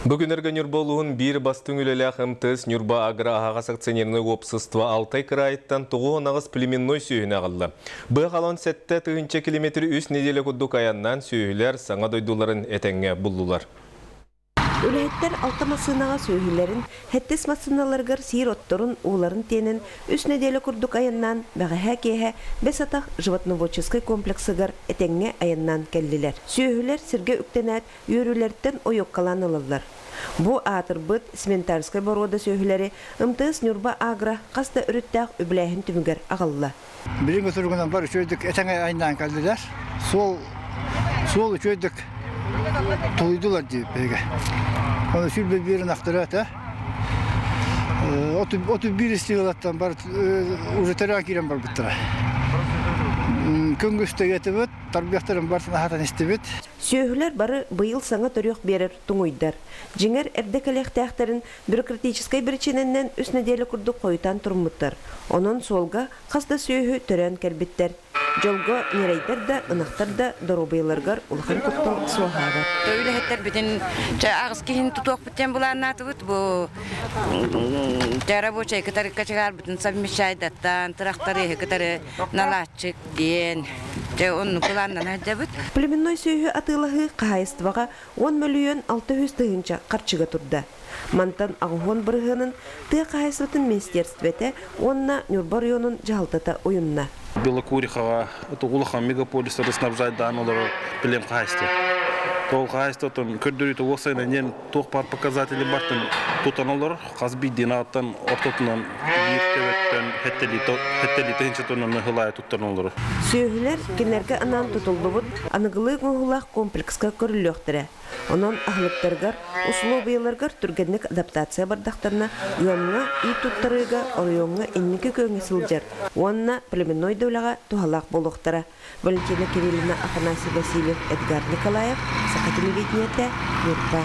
Бу күннэргэ Ньурба улууһун биир бастыҥ үлэлээх МТС Ньурба Агро аһаҕас акционернай уопсастыба Алтай кыраайыттан 98 племенной сүөһүнү аҕалла. Быа халан 7000 километр үс нэдиэлэ курдук айаннаан сүөһүлэр саҥа дойдуларын этэҥҥэ буллулар. Үлэһиттэр алта массыынаҕа сүөһүлэрин, сэттис массыыналарыгар сиир отторун, ууларын тиэнэн үс нэдиэлэ курдук айаннаан, бэҕэһээ киэһэ Бэс Атах животноводческай комплексыгар этэҥҥэ айаннаан кэллилэр. Сүөһүлэр сиргэ үктэнээт, үөрүүлэриттэн ойуоккалаан ылаллар. Бу аатырбыт Симентальскай боруода сүөһүлэри МТС Ньурба-Агро хас да өрүттээх үбүлээһин түмүгэр аҕалла. Билиҥҥи туругунан бар үчүгэйдик этэҥэ айнаан кэллилэр. Суол суол үчүгэйдик тулуйдулар диир биһиги. Оны сүрбэ биир ынахтара этэ. 31 истигалаттан бар уже төрөөн киирэн барбыттара. Күнгүстэ этибит, тарбыахтарын бартын аһатан истибит. Сүөһүлэр бары быйыл саҥа төрүөх биэрэр туҥуйдар. Дьиҥэр, эрдэ кэлиэхтээхтэрин бюрократическай биричиинэннэн үс нэдиэлэ курдук хойутаан туруммуттар. Онон суолга хас да сүөһү төрөөн кэлбиттэр. Дьолго, ньирэйдэр да, ынахтар да доруобуйаларыгар улахан куттал суоһаабат. Үлэһиттэрбитин аҕыс киһини тутуохпут диэн былааннаатыбыт. Бу рабочай кытары кочегарбытын совмещайдаттан, тырахтарыһы кытары налааччык диэн дьэ оннук былааннана сылдьабыт. Племенной сүөһү атыылаһыы хаһаайыстыбаҕа 10 600 000 харчыга турда. Мантан 80 бырыһыанын тыа хаһаайыстыбатын министиэристибэтэ уонна Ньурба оройуонун дьаһалтата уйунна. Белокурихаҕа улахан мегаполистары снабжайдаан олорор плем хаһаайыстыба. Ол хаһаайыстыбатын көрдөрүүтэ уопсайынан диэн туох баар показатели бартын тутан олорор. Хас биирдиин ааттан ортотунан биир төбөттөн хэттэлии тыһыынча тоннаны хылаайа туттан олорор. Сүөһүлэр кинилэргэ анаан тутуллубут аныгылыы оҥоһуулаах комплекска көрүллүөхтэрэ. Онон аһылыктарыгар, усулуобуйаларыгар түргэнник адаптация бардахтарына ыамҥа, үүт туттарыыга оройуоҥҥа инники күөҥҥэ сылдьар уонна племенной да үлэҕэ туһалаах буолуохтара. Валентина Кириллина, Афанасий Васильев, Эдгар Николаев, Саха телевидениетэ, Ньурба.